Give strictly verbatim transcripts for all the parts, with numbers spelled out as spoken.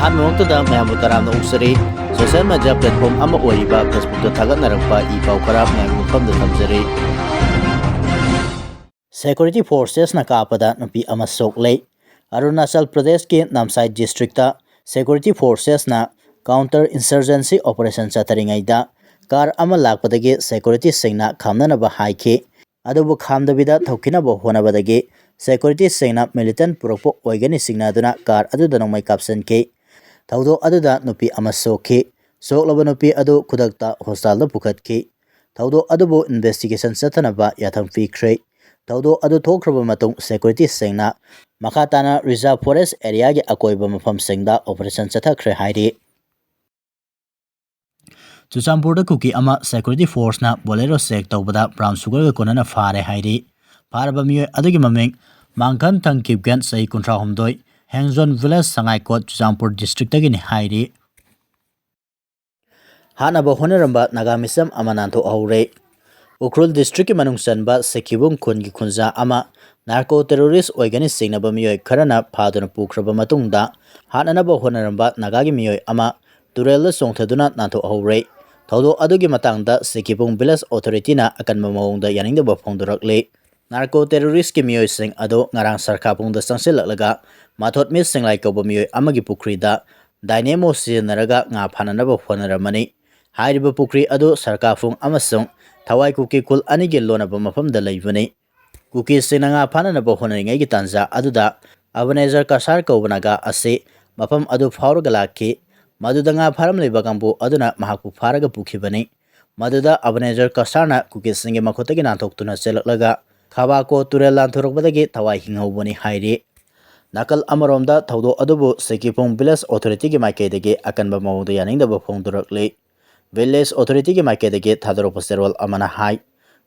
ꯑꯍꯥꯟꯕꯃꯛꯇꯗ ꯃꯌꯥꯝꯕꯨ ꯇꯔꯥꯝꯅ ꯑꯣꯛꯆꯔꯤ꯫ Social media platform ꯑꯃ ꯑꯣꯏꯔꯤꯕ Facebookꯇ ꯊꯥꯒꯠꯅꯔꯛꯄ ꯏ ꯄꯥꯎ ꯈꯔ ꯃꯌꯥꯝꯒꯤ ꯃꯐꯝꯗ ꯊꯝꯖꯔꯤ꯫ Security forcesꯅ ꯀꯥꯞꯄꯗ ꯅꯨꯄꯤ ꯑꯃ ꯁꯣꯛꯂꯦ꯫ ꯑꯔꯨꯅꯥꯆꯜ ꯄ꯭ꯔꯗꯦꯁꯀꯤ ꯅꯥꯝꯁꯥꯏ districtꯇ security forcesꯅ counter insurgency operation ꯆꯠꯊꯔꯤꯉꯩꯗ car ꯑꯃ ꯂꯥꯛꯄꯗꯒꯤ securityꯁꯤꯡꯅ ꯈꯥꯝꯅꯅꯕ ꯍꯥꯏꯈꯤ꯫ ꯑꯗꯨꯕꯨ ꯈꯥꯝꯗꯕꯤꯗ ꯊꯧꯈꯤꯅꯕ ꯍꯣꯠꯅꯕꯗꯒꯤ securityꯁꯤꯡꯅ militant ꯄꯨꯔꯛꯄ ꯑꯣꯏꯒꯅꯤ ꯆꯤꯡꯅꯗꯨꯅ car ꯑꯗꯨꯗ ꯅꯣꯡꯃꯩ ꯀꯥꯞꯁꯤꯟꯈꯤ꯫ ꯊꯧꯗꯣꯛ ꯑꯗꯨꯗ ꯅꯨꯄꯤ ꯑꯃ ꯁꯣꯛꯈꯤ꯫ ꯁꯣꯛꯂꯕ ꯅꯨꯄꯤ ꯑꯗꯨ ꯈꯨꯗꯛꯇ hospitalꯗ ꯄꯨꯈꯠꯈꯤ꯫ ꯊꯧꯗꯣꯛ ꯑꯗꯨꯕꯨ investigation ꯆꯠꯊꯅꯕ ꯌꯥꯊꯪ ꯄꯤꯈ꯭ꯔꯦ꯫ ꯊꯧꯗꯣꯛ ꯑꯗꯨ ꯊꯣꯛꯈ꯭ꯔꯕ ꯃꯇꯨꯡ securityꯁꯤꯡꯅ ꯃꯈꯥ ꯇꯥꯅ reserve forest areaꯒꯤ ꯑꯀꯣꯏꯕ ꯃꯐꯝꯁꯤꯡꯗ operation ꯆꯠꯊꯈ꯭ꯔꯦ ꯍꯥꯏꯔꯤ꯫ ꯆꯨꯔꯆꯥꯟꯄꯨꯔꯗ ꯀꯨꯀꯤ ꯑꯃ security forceꯅ Bolero check ꯇꯧꯕꯗ brown sugarꯒ ꯀꯣꯟꯅꯅ ꯐꯥꯔꯦ ꯍꯥꯏꯔꯤ꯫ ꯐꯥꯔꯕ ꯃꯤꯑꯣꯏ ꯑꯗꯨꯒꯤ ꯃꯃꯤꯡ ꯃꯥꯡꯈꯟ ꯊꯪꯈꯤꯕꯒꯦꯟ, ꯆꯍꯤ ꯀꯨꯟꯊ꯭ꯔꯥ ꯍꯨꯝꯗꯣꯏ, ꯍꯦꯡꯖꯣꯟ village, ꯁꯉꯥꯏꯀꯣꯠ, ꯆꯨꯔꯆꯥꯟꯄꯨꯔ districtꯇꯒꯤꯅꯤ ꯍꯥꯏꯔꯤ꯫ ꯍꯥꯠꯅꯕ ꯍꯣꯠꯅꯔꯝꯕ ꯅꯥꯒꯥ ꯃꯤꯆꯝ ꯑꯃ ꯅꯥꯟꯊꯣꯛꯍꯧꯔꯦ꯫ ꯎꯈ꯭ꯔꯨꯜ districtꯀꯤ ꯃꯅꯨꯡ ꯆꯟꯕ ꯁꯦꯀꯤꯕꯨꯡ ꯈꯨꯟꯒꯤ ꯈꯨꯟꯖꯥ ꯑꯃ narco terrorist ꯑꯣꯏꯒꯅꯤ ꯆꯤꯡꯅꯕ ꯃꯤꯑꯣꯏ ꯈꯔꯅ ꯐꯥꯗꯨꯅ ꯄꯨꯈ꯭ꯔꯕ ꯃꯇꯨꯡꯗ, ꯍꯥꯠꯅꯅꯕ ꯍꯣꯠꯅꯔꯝꯕ ꯅꯥꯒꯥꯒꯤ ꯃꯤꯑꯣꯏ ꯑꯃ ꯇꯨꯔꯦꯜꯗ ꯆꯣꯡꯊꯗꯨꯅ ꯅꯥꯟꯊꯣꯛꯍꯧꯔꯦ꯫ ꯊꯧꯗꯣꯛ ꯑꯗꯨꯒꯤ ꯃꯇꯥꯡꯗ ꯁꯦꯀꯤꯕꯨꯡ village authorityꯅ ꯑꯀꯟꯕ ꯃꯑꯣꯡꯗ ꯌꯥꯅꯤꯡꯗꯕ ꯐꯣꯡꯗꯣꯔꯛꯂꯤ꯫ Narco terroristꯀꯤ ꯃꯤꯑꯣꯏꯁꯤꯡ ꯑꯗꯨ ꯉꯔꯥꯡ ꯁꯔꯈꯥꯕꯨꯡꯗ ꯆꯪꯁꯤꯜꯂꯛꯂꯒ ꯃꯥꯊꯣꯠꯃꯤ ꯁꯤꯡꯂꯥꯏ ꯀꯧꯕ ꯃꯤꯑꯣꯏ ꯑꯃꯒꯤ ꯄꯨꯈ꯭ꯔꯤꯗ dynamo ꯁꯤꯖꯤꯟꯅꯔꯒ ꯉꯥ ꯐꯥꯅꯅꯕ ꯍꯣꯠꯅꯔꯝꯃꯅꯤ꯫ ꯍꯥꯏꯔꯤꯕ ꯄꯨꯈ꯭ꯔꯤ ꯑꯗꯨ ꯁꯔꯀꯥꯐꯨꯡ ꯑꯃꯁꯨꯡ ꯊꯋꯥꯏ ꯀꯨꯀꯤ ꯈꯨꯜ ꯑꯅꯤꯒꯤ ꯂꯣꯟꯅꯕ ꯃꯐꯝꯗ ꯂꯩꯕꯅꯤ꯫ ꯀꯨꯀꯤꯁꯤꯡꯅ ꯉꯥ ꯐꯥꯅꯅꯕ ꯍꯣꯠꯅꯔꯤꯉꯩꯒꯤ ꯇꯥꯟꯖꯥ ꯑꯗꯨꯗ ꯑꯕꯅꯦꯖꯔ ꯀꯁꯥꯔ ꯀꯧꯕ ꯅꯥꯒꯥ ꯑꯁꯤ ꯃꯐꯝ ꯑꯗꯨ ꯐꯥꯎꯔꯒ ꯂꯥꯛꯈꯤ꯫ ꯃꯗꯨꯗ ꯉꯥ ꯐꯥꯔꯝꯂꯤꯕ ꯀꯥꯡꯕꯨ ꯑꯗꯨꯅ ꯃꯍꯥꯛꯄꯨ ꯐꯥꯔꯒ ꯄꯨꯈꯤꯕꯅꯤ꯫ ꯃꯗꯨꯗ ꯑꯕꯅꯦꯖꯔ ꯀꯁꯥꯔꯅ ꯀꯨꯀꯤꯁꯤꯡꯒꯤ ꯃꯈꯨꯠꯇꯒꯤ ꯅꯥꯟꯊꯣꯛꯇꯨꯅ ꯆꯦꯜꯂꯛꯂꯒ ꯈꯥꯕꯥꯀꯣ ꯇꯨꯔꯦꯜ ꯂꯥꯟꯊꯣꯔꯛꯄꯗꯒꯤ ꯊꯋꯥꯏ ꯍꯤꯡꯍꯧꯕꯅꯤ ꯍꯥꯏꯔꯤ꯫ ꯅꯥꯀꯜ ꯑꯃꯔꯣꯝꯗ ꯊꯧꯗꯣꯛ ꯑꯗꯨꯕꯨ ꯁꯦꯀꯤꯄꯨꯡ village authorityꯒꯤ ꯃꯥꯏꯀꯩꯗꯒꯤ ꯑꯀꯟꯕ ꯃꯑꯣꯡꯗ ꯌꯥꯅꯤꯡꯗꯕ ꯐꯣꯡꯗꯣꯔꯛꯂꯤ꯫ Village authorityꯒꯤ ꯃꯥꯏꯀꯩꯗꯒꯤ ꯊꯥꯗꯣꯔꯛꯄ ꯆꯦꯔꯣꯜ ꯑꯃꯅ ꯍꯥꯏ,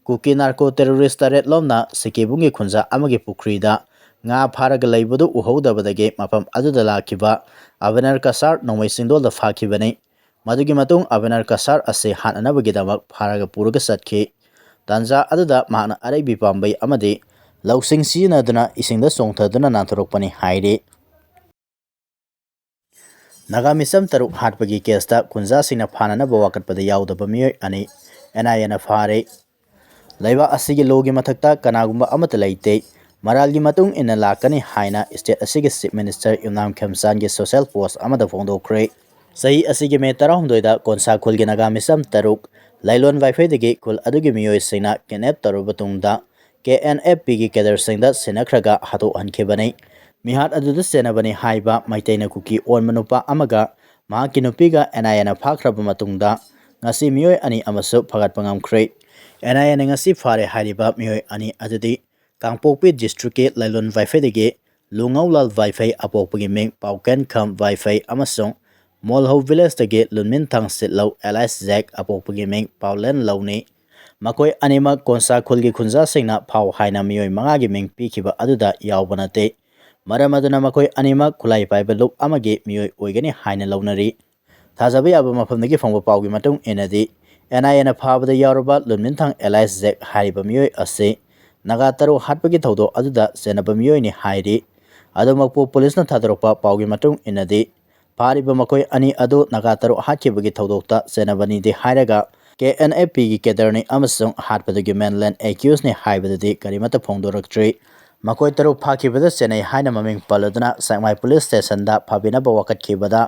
ꯀꯨꯀꯤ narco terrorist ꯇꯔꯦꯠ ꯂꯣꯝꯅ ꯁꯦꯀꯤꯕꯨꯡꯒꯤ ꯈꯨꯟꯖꯥ ꯑꯃꯒꯤ ꯄꯨꯈ꯭ꯔꯤꯗ ꯉꯥ ꯐꯥꯔꯒ ꯂꯩꯕꯗꯨ ꯎꯍꯧꯗꯕꯗꯒꯤ ꯃꯐꯝ ꯑꯗꯨꯗ ꯂꯥꯛꯈꯤꯕ ꯑꯕꯅꯔ ꯀꯁꯥꯔ ꯅꯣꯡꯃꯩ ꯆꯤꯡꯗꯣꯜꯗ ꯐꯥꯈꯤꯕꯅꯤ꯫ ꯃꯗꯨꯒꯤ ꯃꯇꯨꯡ ꯑꯕꯅꯔ ꯀꯁꯥꯔ ꯑꯁꯤ ꯍꯥꯠꯅꯅꯕꯒꯤꯗꯃꯛ ꯐꯥꯔꯒ ꯄꯨꯔꯒ ꯆꯠꯈꯤ꯫ ꯇꯥꯟꯖꯥ ꯑꯗꯨꯗ ꯃꯍꯥꯛꯅ ꯑꯔꯩꯕꯤ ꯄꯥꯝꯕꯩ ꯑꯃꯗꯤ ꯂꯧꯁꯤꯡ ꯁꯤꯖꯤꯟꯅꯗꯨꯅ ꯏꯁꯤꯡꯗ ꯆꯣꯡꯊꯗꯨꯅ ꯅꯥꯟꯊꯣꯔꯛꯄꯅꯤ ꯍꯥꯏꯔꯤ꯫ ꯅꯥꯒꯥ ꯃꯤꯆꯝ ꯇꯔꯨꯛ ꯍꯥꯠꯄꯒꯤ ꯀꯦꯁꯇ ꯈꯨꯟꯖꯥꯁꯤꯡꯅ ꯐꯥꯅꯅꯕ ꯋꯥꯀꯠꯄꯗ ꯌꯥꯎꯗꯕ ꯃꯤꯑꯣꯏ ꯑꯅꯤ ꯑꯦꯟ ꯑꯥꯏ ꯑꯦꯅ ꯐꯥꯔꯦ꯫ ꯂꯩꯕꯥꯛ ꯑꯁꯤꯒꯤ ꯂꯣꯒꯤ ꯃꯊꯛꯇ ꯀꯅꯥꯒꯨꯝꯕ ꯑꯃꯠꯇ ꯂꯩꯇꯦ꯫ ꯃꯔꯥꯜꯒꯤ ꯃꯇꯨꯡ ꯏꯟꯅ ꯂꯥꯛꯀꯅꯤ ꯍꯥꯏꯅ ꯁ꯭ꯇꯦꯠ ꯑꯁꯤꯒꯤ ꯆꯤꯐ ꯃꯤꯅꯤꯁꯇꯔ ꯌꯨꯝꯅꯥꯝ ꯈꯦꯝꯆꯥꯟꯒꯤ ꯁꯣꯁꯦꯜ ꯄꯣꯁ ꯑꯃꯗ ꯐꯣꯡꯗꯣꯛꯈ꯭ꯔꯦ꯫ ꯆꯍꯤ ꯑꯁꯤꯒꯤ ꯃꯦ ꯇꯔꯥꯍꯨꯝꯗꯣꯏꯗ ꯀꯣꯟꯁꯥ ꯈꯨꯜꯒꯤ ꯅꯥꯒꯥ ꯃꯤꯆꯝ ꯇꯔꯨꯛ ꯂꯥꯏꯂꯣꯟ ꯋꯥꯏꯐꯩꯗꯒꯤ ꯈꯨꯜ ꯑꯗꯨꯒꯤ ꯃꯤꯑꯣꯏꯁꯤꯡꯅ ꯀꯤꯗꯅꯦꯞ ꯇꯧꯔꯕ ꯇꯨꯡꯗ ꯀꯦ ꯑꯦꯟ ꯑꯦꯐ ꯄꯤꯒꯤ ꯀꯦꯗꯔꯁꯤꯡꯗ ꯁꯤꯟꯅꯈ꯭ꯔꯒ ꯍꯥꯠꯇꯣꯛꯍꯟꯈꯤꯕꯅꯤ꯫ ꯃꯤꯍꯥꯠ ꯑꯗꯨꯗ ꯆꯦꯟꯅꯕꯅꯤ ꯍꯥꯏꯕ ꯃꯩꯇꯩꯅ ꯀꯨꯀꯤ ꯑꯣꯟꯕ ꯅꯨꯄꯥ ꯑꯃꯒ ꯃꯍꯥꯛꯀꯤ ꯅꯨꯄꯤꯒ ꯑꯦꯟ ꯑꯥꯏ ꯑꯦꯅ ꯐꯥꯈ꯭ꯔꯕ ꯃꯇꯨꯡꯗ ꯉꯁꯤ ꯃꯤꯑꯣꯏ ꯑꯅꯤ ꯑꯃꯁꯨ ꯐꯥꯒꯠꯄ ꯉꯝꯈ꯭ꯔꯦ꯫ ꯑꯦꯟ ꯑꯥꯏ ꯑꯦꯅ ꯉꯁꯤ ꯐꯥꯔꯦ ꯍꯥꯏꯔꯤꯕ ꯃꯤꯑꯣꯏ ꯑꯅꯤ ꯑꯗꯨꯗꯤ ꯀꯥꯡꯄꯣꯛꯄꯤ ꯗꯤꯁꯇ꯭ꯔꯤꯛꯀꯤ ꯂꯥꯏꯂꯣꯟ ꯋꯥꯏꯐꯩꯗꯒꯤ ꯂꯨꯉꯧꯂꯥꯜ ꯋꯥꯏꯐꯩ ꯑꯄꯣꯛꯄꯒꯤ ꯃꯤꯡ ꯄꯥꯎꯀꯦꯟꯈꯝ ꯋꯥꯏꯐꯩ ꯑꯃꯁꯨꯡ ꯃꯣꯜꯍꯧ ꯚꯤꯂꯦꯖꯇꯒꯤ ꯂꯨꯟꯃꯤꯟꯊꯥꯡ ꯁꯤꯠꯂꯧ ꯑꯦꯂꯥꯏꯁ ꯖꯦꯛ ꯑꯄꯣꯛꯄꯒꯤ ꯃꯤꯡ ꯄꯥꯎꯂꯦꯟ ꯂꯧꯅꯤ꯫ ꯃꯈꯣꯏ ꯑꯅꯤꯃꯛ ꯀꯣꯟꯁꯥ ꯈꯨꯜꯒꯤ ꯈꯨꯟꯖꯥꯁꯤꯡꯅ ꯐꯥꯎ ꯍꯥꯏꯅ ꯃꯤꯑꯣꯏ ꯃꯉꯥꯒꯤ ꯃꯤꯡ ꯄꯤꯈꯤꯕ ꯑꯗꯨꯗ ꯌꯥꯎꯕ ꯅꯠꯇꯦ꯫ ꯃꯔꯝ ꯑꯗꯨꯅ ꯃꯈꯣꯏ ꯑꯅꯤꯃꯛ ꯈꯨꯠꯂꯥꯏ ꯄꯥꯏꯕ ꯂꯨꯞ ꯑꯃꯒꯤ ꯃꯤꯑꯣꯏ ꯑꯣꯏꯒꯅꯤ ꯍꯥꯏꯅ ꯂꯧꯅꯔꯤ꯫ ꯊꯥꯖꯕ ꯌꯥꯕ ꯃꯐꯝꯗꯒꯤ ꯐꯪꯕ ꯄꯥꯎꯒꯤ ꯃꯇꯨꯡ ꯏꯟꯅꯗꯤ, ꯑꯦꯟ ꯑꯥꯏ ꯑꯦꯅ ꯐꯥꯕꯗ ꯌꯥꯎꯔꯕ ꯂꯨꯟꯃꯤꯟꯊꯥꯡ ꯑꯦꯂꯥꯏꯁ ꯖꯦꯛ ꯍꯥꯏꯔꯤꯕ ꯃꯤꯑꯣꯏ ꯑꯁꯤ ꯅꯥꯒꯥ ꯇꯔꯨꯛ ꯍꯥꯠꯄꯒꯤ ꯊꯧꯗꯣꯛ ꯑꯗꯨꯗ ꯆꯦꯟꯅꯕ ꯃꯤꯑꯣꯏꯅꯤ ꯍꯥꯏꯔꯤ꯫ ꯑꯗꯨꯃꯛꯄꯨ ꯄꯨꯂꯤꯁꯅ ꯊꯥꯗꯣꯔꯛꯄ ꯄꯥꯎꯒꯤ ꯃꯇꯨꯡ ꯏꯟꯅꯗꯤ, ꯐꯥꯔꯤꯕ ꯃꯈꯣꯏ ꯑꯅꯤ ꯑꯗꯨ ꯅꯥꯒꯥ ꯇꯔꯨꯛ ꯍꯥꯠꯈꯤꯕꯒꯤ ꯊꯧꯗꯣꯛꯇ ꯆꯦꯟꯅꯕꯅꯤꯗꯤ ꯍꯥꯏꯔꯒ, ꯀꯦ ꯑꯦꯟ ꯑꯦꯐ ꯄꯤꯒꯤ ꯀꯦꯗꯔꯅꯤ ꯑꯃꯁꯨꯡ ꯍꯥꯠꯄꯗꯨꯒꯤ ꯃꯦꯟꯂꯦꯟ ꯑꯦꯀ꯭ꯌꯨꯁꯅꯤ ꯍꯥꯏꯕꯗꯨꯗꯤ ꯀꯔꯤꯃꯠꯇ ꯐꯣꯡꯗꯣꯔꯛꯇ꯭ꯔꯤ꯫ ꯃꯈꯣꯏ ꯇꯔꯨꯛ ꯐꯥꯈꯤꯕꯗ ꯆꯦꯟꯅꯩ ꯍꯥꯏꯅ ꯃꯃꯤꯡ ꯄꯜꯂꯗꯨꯅ ꯁꯦꯛꯃꯥꯏ ꯄꯨꯂꯤꯁ ꯁ꯭ꯇꯦꯁꯟꯗ ꯐꯥꯕꯤꯅꯕ ꯋꯥꯀꯠꯈꯤꯕꯗ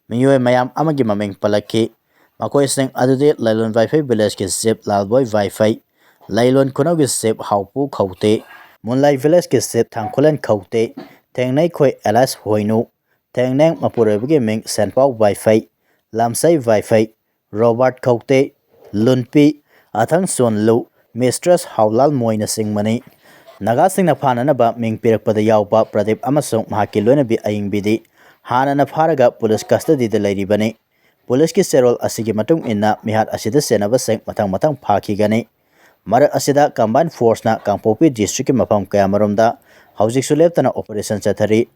ꯃꯤꯑꯣꯏ ꯃꯌꯥꯝ ꯑꯃꯒꯤ ꯃꯃꯤꯡ ꯄꯜꯂꯛꯈꯤ꯫ ꯃꯈꯣꯏꯁꯤꯡ ꯑꯗꯨꯗꯤ ꯂꯩꯂꯣꯟ ꯋꯥꯏꯐꯩ ꯚꯤꯂꯦꯖꯀꯤ ꯆꯤꯐ ꯂꯥꯜꯕꯣꯏ ꯋꯥꯏꯐꯩ, ꯂꯩꯂꯣꯟ ꯈꯨꯅꯧꯒꯤ ꯆꯤꯐ ꯍꯥꯎꯄꯨ ꯈꯧꯇꯦ, ꯃꯨꯟꯂꯥꯏ ꯚꯤꯂꯦꯖꯀꯤ ꯆꯤꯐ ꯊꯥꯡꯈꯨꯂꯦꯟ ꯈꯧꯇꯦ, ꯊꯦꯡꯅꯩꯈꯣꯏ ꯑꯦꯂꯥꯏꯁ ꯍꯣꯏꯅꯨ, ꯊꯦꯡꯅꯦꯡ ꯃꯄꯨꯔꯣꯏꯕꯒꯤ ꯃꯤꯡ ꯁꯦꯟꯄꯥꯎ ꯋꯥꯏꯐꯩ, ꯂꯥꯝꯁꯩ ꯋꯥꯏꯐꯩ, ꯔꯣꯕꯥꯔꯠ ꯈꯧꯇꯦ, ꯂꯨꯟꯄꯤ, ꯑꯊꯪ ꯁꯣꯟꯂꯨ, ꯃꯤꯁꯇ꯭ꯔꯦꯁ ꯍꯥꯎꯂꯥꯜ ꯃꯣꯏꯅꯆꯤꯡꯕꯅꯤ꯫ ꯅꯥꯒꯥꯁꯤꯡꯅ ꯐꯥꯅꯅꯕ ꯃꯤꯡ ꯄꯤꯔꯛꯄꯗ ꯌꯥꯎꯕ ꯄ꯭ꯔꯗꯤꯞ ꯑꯃꯁꯨꯡ ꯃꯍꯥꯛꯀꯤ ꯂꯣꯏꯅꯕꯤ ꯑꯌꯤꯡꯕꯤꯗꯤ ꯍꯥꯟꯅꯅ ꯐꯥꯔꯒ ꯄꯨꯂꯤꯁ ꯀꯁꯇꯗꯤꯗ ꯂꯩꯔꯤꯕꯅꯤ꯫ ꯄꯨꯂꯤꯁꯀꯤ ꯆꯦꯔꯣꯜ ꯑꯁꯤꯒꯤ ꯃꯇꯨꯡ ꯏꯟꯅ ꯃꯤꯍꯥꯠ ꯑꯁꯤꯗ ꯆꯦꯟꯅꯕꯁꯤꯡ ꯃꯊꯪ ꯃꯊꯪ ꯐꯥꯈꯤꯒꯅꯤ꯫ ꯃꯔꯛ ꯑꯁꯤꯗ ꯀꯝꯕꯥꯏꯟ ꯐꯣꯔꯁꯅ ꯀꯥꯡꯄꯣꯛꯄꯤ ꯗꯤꯁꯇ꯭ꯔꯤꯛꯀꯤ ꯃꯐꯝ ꯀꯌꯥꯃꯔꯣꯝꯗ ꯍꯧꯖꯤꯛꯁꯨ ꯂꯦꯞꯇꯅ ꯑꯣꯄꯔꯦꯁꯟ ꯆꯠꯊꯔꯤ꯫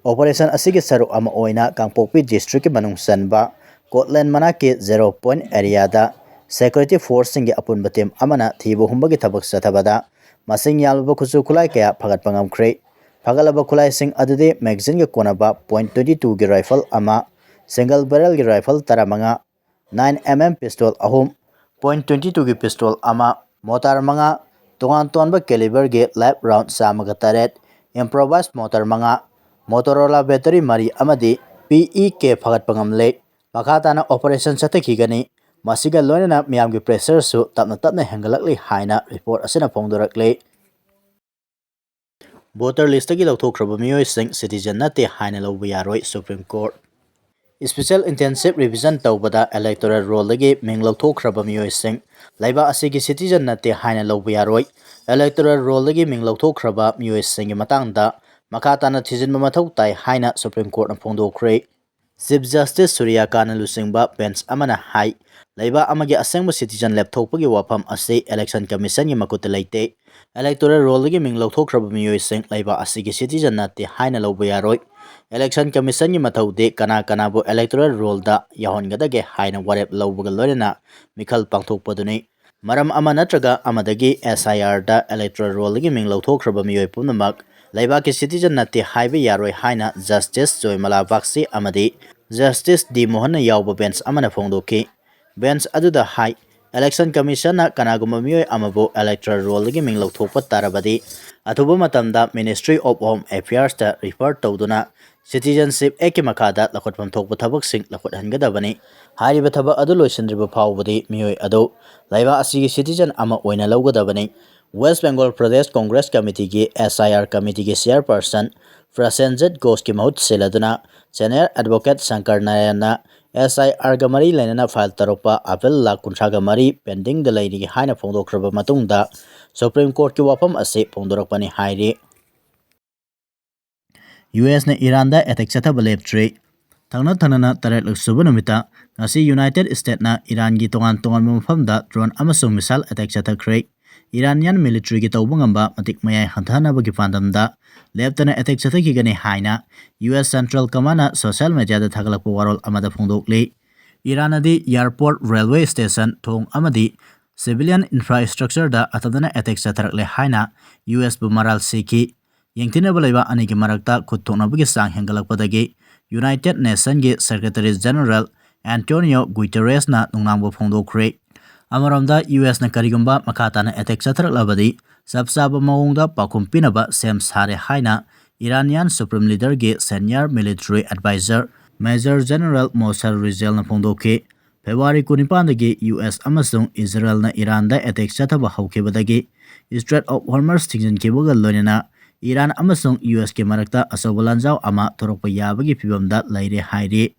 ꯑꯣꯄꯔꯦꯁꯟ ꯑꯁꯤꯒꯤ ꯁꯔꯨꯛ ꯑꯃ ꯑꯣꯏꯅ ꯀꯥꯡꯄꯣꯛꯄꯤ ꯗꯤꯁꯇ꯭ꯔꯤꯛꯀꯤ ꯃꯅꯨꯡ ꯆꯟꯕ ꯀꯣꯠꯂꯦꯟ ꯃꯅꯥꯛꯀꯤ ꯖꯦꯔꯣ ꯄꯣꯏꯟꯠ ꯑꯦꯔꯤꯌꯥꯗ ꯁꯦꯀ꯭ꯌꯨꯔꯤꯇꯤ ꯐꯣꯔꯁꯁꯤꯡꯒꯤ ꯑꯄꯨꯟꯕ ꯇꯤꯝ ꯑꯃꯅ ꯊꯤꯕ ꯍꯨꯝꯕꯒꯤ ꯊꯕꯛ ꯆꯠꯊꯕꯗ ꯃꯁꯤꯡ ꯌꯥꯝꯂꯕ ꯈꯨꯠꯁꯨ ꯈꯨꯠꯂꯥꯏ ꯀꯌꯥ ꯐꯒꯠꯄ ꯉꯝꯈ꯭ꯔꯦ꯫ ꯐꯒꯠꯂꯕ ꯈꯨꯠꯂꯥꯏꯁꯤꯡ ꯑꯗꯨꯗꯤ ꯃꯦꯒꯥꯖꯤꯟꯒ ꯀꯣꯟꯅꯕ ꯄꯣꯏꯟꯠ ꯇ꯭ꯋꯦꯟꯇꯤ ꯇꯨꯒꯤ ꯔꯥꯏꯐꯜ ꯑꯃ, single barrelꯒꯤ rifle ꯇꯔꯥꯃꯉꯥ, nine M M pistol ꯑꯍꯨꯝ, point twenty twoꯒꯤ pistol ꯑꯃ, mortar ꯃꯉꯥ, ꯇꯣꯉꯥꯟ ꯇꯣꯉꯥꯟꯕ caliberꯒꯤ live round ꯆꯥꯝꯃꯒ ꯇꯔꯦꯠ, improvised mortar ꯃꯉꯥ, Motorola battery ꯃꯔꯤ ꯑꯃꯗꯤ P E K ꯐꯒꯠꯄ ꯉꯝꯂꯦ꯫ ꯃꯈꯥ ꯇꯥꯅ operation ꯆꯠꯊꯈꯤꯒꯅꯤ꯫ ꯃꯁꯤꯒ ꯂꯣꯏꯅꯅ ꯃꯤꯌꯥꯝꯒꯤ pressureꯁꯨ ꯇꯞꯅ ꯇꯞꯅ ꯍꯦꯟꯒꯠꯂꯛꯂꯤ ꯍꯥꯏꯅ report ꯑꯁꯤꯅ ꯐꯣꯡꯗꯣꯔꯛꯂꯤ꯫ Voter listꯇꯒꯤ ꯂꯧꯊꯣꯛꯈ꯭ꯔꯕ ꯃꯤꯑꯣꯏꯁꯤꯡ citizen ꯅꯠꯇꯦ ꯍꯥꯏꯅ ꯂꯧꯕ ꯌꯥꯔꯣꯏ꯫ Supreme Court꯫ Special Intensive Revision ꯇꯧꯕꯗ electoral rollꯗꯒꯤ ꯃꯤꯡ ꯂꯧꯊꯣꯛꯈ꯭ꯔꯕ ꯃꯤꯑꯣꯏꯁꯤꯡ ꯂꯩꯕꯥꯛ ꯑꯁꯤꯒꯤ citizen ꯅꯠꯇꯦ ꯍꯥꯏꯅ ꯂꯧꯕ ꯌꯥꯔꯣꯏ꯫ Electoral rollꯗꯒꯤ ꯃꯤꯡ ꯂꯧꯊꯣꯛꯈ꯭ꯔꯕ ꯃꯤꯑꯣꯏꯁꯤꯡꯒꯤ ꯃꯇꯥꯡꯗ ꯃꯈꯥ ꯇꯥꯅ ꯊꯤꯖꯤꯟꯕ ꯃꯊꯧ ꯇꯥꯏ ꯍꯥꯏꯅ Supreme Courtꯅ ꯐꯣꯡꯗꯣꯛꯈ꯭ꯔꯦ꯫ Chief Justice ꯁꯨꯔꯤꯌꯥꯀꯥꯟꯅ ꯂꯨꯆꯤꯡꯕ bench ꯑꯃꯅ ꯍꯥꯏ, ꯂꯩꯕꯥꯛ ꯑꯃꯒꯤ ꯑꯁꯦꯡꯕ citizen ꯂꯦꯞꯊꯣꯛꯄꯒꯤ ꯋꯥꯐꯝ ꯑꯁꯤ Election Commissionꯒꯤ ꯃꯈꯨꯠꯇ ꯂꯩꯇꯦ꯫ Electoral rollꯗꯒꯤ ꯃꯤꯡ ꯂꯧꯊꯣꯛꯈ꯭ꯔꯕ ꯃꯤꯑꯣꯏꯁꯤꯡ ꯂꯩꯕꯥꯛ ꯑꯁꯤꯒꯤ citizen ꯅꯠꯇꯦ ꯍꯥꯏꯅ ꯂꯧꯕ ꯌꯥꯔꯣꯏ꯫ Election Commissionꯒꯤ ꯃꯊꯧꯗꯤ ꯀꯅꯥ ꯀꯅꯥꯕꯨ electoral rollꯗ ꯌꯥꯎꯍꯟꯒꯗꯒꯦ ꯍꯥꯏꯅ ꯋꯥꯔꯦꯞ ꯂꯧꯕꯒ ꯂꯣꯏꯅꯅ ꯃꯤꯈꯜ ꯄꯥꯡꯊꯣꯛꯄꯗꯨꯅꯤ꯫ ꯃꯔꯝ ꯑꯃ ꯅꯠꯇ꯭ꯔꯒ ꯑꯃꯗꯒꯤ S I Rꯗ electoral rollꯗꯒꯤ ꯃꯤꯡ ꯂꯧꯊꯣꯛꯈ꯭ꯔꯕ ꯃꯤꯑꯣꯏ ꯄꯨꯝꯅꯃꯛ ꯂꯩꯕꯥꯛꯀꯤ citizen ꯅꯠꯇꯦ ꯍꯥꯏꯕ ꯌꯥꯔꯣꯏ ꯍꯥꯏꯅ Justice ꯖꯣꯏꯃꯂꯥ ꯕꯥꯒꯁꯤ ꯑꯃꯗꯤ Justice ꯗꯤ ꯃꯣꯍꯟꯅ ꯌꯥꯎꯕ bench ꯑꯃꯅ ꯐꯣꯡꯗꯣꯛꯈꯤ꯫ Bench ꯑꯗꯨꯗ ꯍꯥꯏ, Election Commissionꯅ ꯀꯅꯥꯒꯨꯝꯕ ꯃꯤꯑꯣꯏ ꯑꯃꯕꯨ electoral rollꯗꯒꯤ ꯃꯤꯡ ꯂꯧꯊꯣꯛꯄ ꯇꯥꯔꯕꯗꯤ, ꯑꯊꯨꯕ ꯃꯇꯝꯗ Ministry of Home Affairsꯇ refer ꯇꯧꯗꯨꯅ Citizenship Actꯀꯤ ꯃꯈꯥꯗ ꯂꯧꯈꯠꯐꯝ ꯊꯣꯛꯄ ꯊꯕꯛꯁꯤꯡ ꯂꯧꯈꯠꯍꯟꯒꯗꯕꯅꯤ꯫ ꯍꯥꯏꯔꯤꯕ ꯊꯕꯛ ꯑꯗꯨ ꯂꯣꯏꯁꯤꯟꯗ꯭ꯔꯤꯕ ꯐꯥꯎꯕꯗꯤ ꯃꯤꯑꯣꯏ ꯑꯗꯨ ꯂꯩꯕꯥꯛ ꯑꯁꯤꯒꯤ citizen ꯑꯃ ꯑꯣꯏꯅ ꯂꯧꯒꯗꯕꯅꯤ꯫ West Bengal Pradesh Congress Committeeꯒꯤ S I R Committeeꯒꯤ chairperson ꯄ꯭ꯔꯁꯦꯟꯖꯤꯠ ꯘꯣꯁꯀꯤ ꯃꯍꯨꯠ ꯁꯤꯜꯂꯗꯨꯅ senior advocate Shankar ꯅꯥꯔꯥꯌꯟꯅ S I Rꯒ ꯃꯔꯤ ꯂꯩꯅꯅ file ꯇꯧꯔꯛꯄ appeal ꯂꯥꯈ ꯀꯨꯟꯊ꯭ꯔꯥꯒ ꯃꯔꯤ pendingꯗ ꯂꯩꯔꯤ ꯍꯥꯏꯅ ꯐꯣꯡꯗꯣꯛꯈ꯭ꯔꯕ ꯃꯇꯨꯡꯗ Supreme Courtꯀꯤ ꯋꯥꯐꯝ ꯑꯁꯤ ꯐꯣꯡꯗꯣꯔꯛꯄꯅꯤ ꯍꯥꯏꯔꯤ꯫ U Sꯅ ꯏꯔꯥꯟꯗ attack ꯆꯠꯊꯕ ꯂꯦꯞꯇ꯭ꯔꯤ꯫ ꯊꯪꯅ ꯊꯪꯅꯅ ꯇꯔꯦꯠꯂꯛ ꯁꯨꯕ ꯅꯨꯃꯤꯠꯇ ꯉꯁꯤ United Statesꯅ ꯏꯔꯥꯟꯒꯤ ꯇꯣꯉꯥꯟ ꯇꯣꯉꯥꯟꯕ ꯃꯐꯝꯗ drone ꯑꯃꯁꯨꯡ missile attack ꯆꯠꯊꯈ꯭ꯔꯦ꯫ Iranian militaryꯒꯤ ꯇꯧꯕ ꯉꯝꯕ ꯃꯇꯤꯛ ꯃꯌꯥꯏ ꯍꯟꯊꯍꯟꯅꯕꯒꯤ ꯄꯥꯟꯗꯝꯗ ꯂꯦꯞꯇꯅ attack ꯆꯠꯊꯈꯤꯒꯅꯤ ꯍꯥꯏꯅ U S Central Commandꯅ social mediaꯗ ꯊꯥꯒꯠꯂꯛꯄ ꯋꯥꯔꯣꯜ ꯑꯃꯗ ꯐꯣꯡꯗꯣꯛꯂꯤ꯫ ꯏꯔꯥꯟꯅꯗꯤ airport, railway station, ꯊꯣꯡ ꯑꯃꯗꯤ civilian infrastructureꯗ ꯑꯇꯝꯅꯅ attack ꯆꯠꯊꯔꯛꯂꯦ ꯍꯥꯏꯅ U Sꯕꯨ ꯃꯔꯥꯜ ꯁꯤꯈꯤ꯫ ꯌꯦꯡꯊꯤꯅꯕ ꯂꯩꯕꯥꯛ ꯑꯅꯤꯒꯤ ꯃꯔꯛꯇ ꯈꯨꯠ ꯊꯣꯛꯅꯕꯒꯤ ꯆꯥꯡ ꯍꯦꯟꯒꯠꯂꯛꯄꯗꯒꯤ United Nations ꯀꯤ Secretary General Antonio Guterres ꯅ ꯅꯨꯡꯅꯥꯡꯕ ꯐꯣꯡꯗꯣꯛꯈ꯭ꯔꯦ꯫ ꯑꯃꯔꯣꯝꯗ, ꯌꯨ ꯑꯦꯁ ꯅ ꯀꯔꯤꯒꯨꯝꯕ ꯃꯈꯥ ꯇꯥꯅ attack ꯆꯠꯊꯔꯛꯂꯕꯗꯤ, ꯆꯞ ꯆꯥꯕ ꯃꯑꯣꯡꯗ ꯄꯥꯎꯈꯨꯝ ꯄꯤꯅꯕ ꯁꯦꯝ ꯁꯥꯔꯦ ꯍꯥꯏꯅ Iranian Supreme Leader ꯒꯤ Senior Military Advisor Major General Mohsen Regev ꯅ ꯐꯣꯡꯗꯣꯛꯈꯤ꯫ February ꯀꯨꯟꯅꯤꯄꯥꯟꯗꯒꯤ ꯌꯨ ꯑꯦꯁ ꯑꯃꯁꯨꯡ ꯏꯖꯔꯦꯜꯅ ꯏꯔꯥꯟꯗ attack ꯆꯠꯊꯕ ꯍꯧꯈꯤꯕꯗꯒꯤ, Strait of Hormuz ꯊꯤꯡꯖꯤꯟꯈꯤꯕꯒ ꯂꯣꯏꯅꯅ ꯏꯔꯥꯟ ꯑꯃꯁꯨꯡ ꯌꯨ ꯑꯦꯁ ꯀꯤ ꯃꯔꯛꯇ ꯑꯆꯧꯕ ꯂꯥꯟꯖꯥꯎ ꯑꯃ ꯊꯣꯔꯛꯄ ꯌꯥꯕꯒꯤ ꯐꯤꯚꯝꯗ ꯂꯩꯔꯦ ꯍꯥꯏꯔꯤ꯫